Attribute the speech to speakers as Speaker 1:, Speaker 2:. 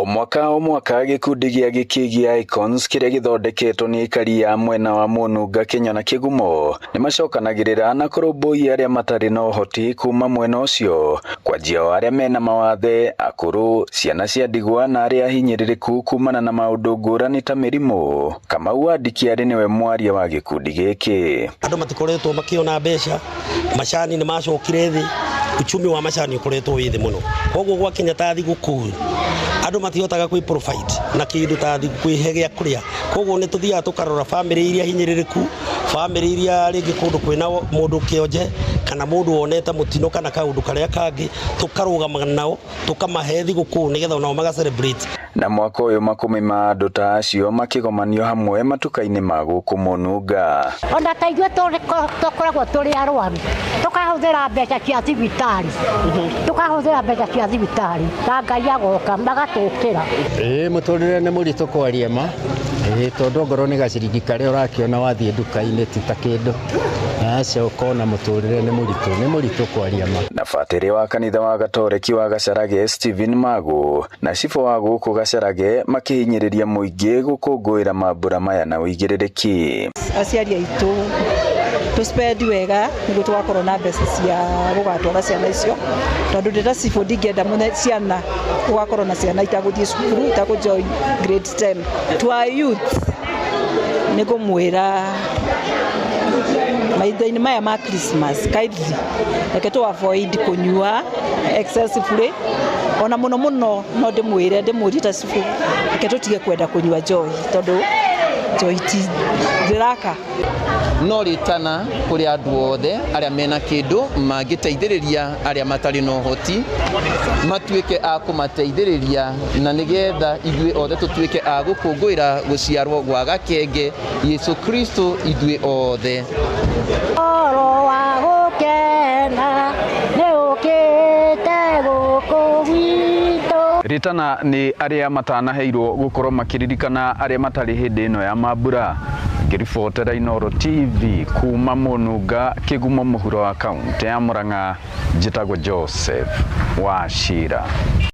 Speaker 1: O mwaka o mwaka, gĩkundi gĩa Gĩkĩgi Icons kĩrĩa gĩthondeketwo nĩ aikari a mwena wa Mũnunga, Kĩnyona, Kĩgumo nĩmacokanagĩrĩra na kũrũmbũiya arĩa matarĩ na ũhoti kuma mwena ũcio, kwanjia o arĩa mena mawathe, akũrũ, ciana cia ndigwa na arĩa ahinyĩrĩrĩku kumana na maũndũ ngũrani ta mĩrimũ. Kamau wa Ndikiarĩ nĩwe mwaria wa gĩkundi gĩkĩ.
Speaker 2: Andũ matikoretwo makĩona mbeca, macani nĩ macokire thĩ, uchumi wa macani ũkoretwo wĩ thĩ mũno. Koguo gwakinya ta thigũkũ, andũ matihotaga kwĩ provide na kĩndũ ta kwĩhe gĩa kũrĩa. Koguo nĩ tũthiaga tũkarora bamĩrĩ iria hinyĩrĩrĩku, bamĩrĩ iria rĩngĩ kũndũ kwĩna mũndũ kĩonje kana mũndũ wonete mũtino kana kaũndũ karĩa kangĩ, tũkarũgama nao, tũkamahe thigũkũ nĩgetha onao maga celebrate.
Speaker 1: Na mwaka ũyũ makũmi ma andũ ta acio makĩgomanio hamwe matuka-inĩ ma gũkũ Mũnunga.
Speaker 3: Ona ta ithuĩ tũkoragwo tũrĩ arwaru, tũkahũthĩra mbeca cia thibitarĩ, tũkahũthĩra mbeca cia thibitarĩ, na Ngai agoka magatũkĩra.
Speaker 4: Ĩĩ, mũtũrĩre nĩ mũritũ kwaria ma. Ĩĩ, tondũ ongorwo nĩ gaciringi karĩa ũrakĩona wathiĩ nduka-inĩ ti ta kĩndũ. Aca, ũkona mũtũrĩre nĩ mũritũ, nĩ mũritũ kwaria ma.
Speaker 1: Na batĩrĩ wa kanitha wa Gatoreki wa Gacarage, Stephen Magu, na cibũ wa gũkũ Gacarage makĩhinyĩrĩria mũingĩ gũkũngũĩra mambura maya na ũigĩrĩrĩki.
Speaker 5: Aciari aitũ tũ spend wega nĩguo tũgakorwo na mbeca cia gũgatwara ciana icio, tondũ ndĩ ta cibũ ndingĩenda mũno ciana gũgakorwo na ciana itagũthiĩ cukuru, itakũ join grade 10. To our youth, nĩ ngũmwĩra mahinda-inĩ maya ma Christmas, kindly reke tũ avoid kũnyua excessively. Ona mũno mũno no ndĩmwĩre, ndĩmũrie ta cibũ, reke tũtige kwenda kũnyua njohi, tondũ njohi ti ndĩraka.
Speaker 6: No rĩtana kũrĩ andũ othe arĩa mena kĩndũ mangĩteithĩrĩria arĩa matarĩ na ũhoti, matuĩke a kũmateithĩrĩria, na nĩgetha ithuĩ othe tũtuĩke a gũkũngũĩra gũciarwo gwa gakenge Yesu Kristo ithuĩ othe.
Speaker 3: Oro wa gũkena nĩ ũkĩte gũkũ gwitũ.
Speaker 1: Rĩtana nĩ arĩa matanaheirwo gũkorwo makĩririkana arĩa matarĩ hĩndĩ ĩno ya mambura. Ngĩribotera Inooro TV kuma Mũnunga, Kĩgumo, mũhuro wa kaũntĩ ya Murang'a, njĩtagwo Joseph Wachira.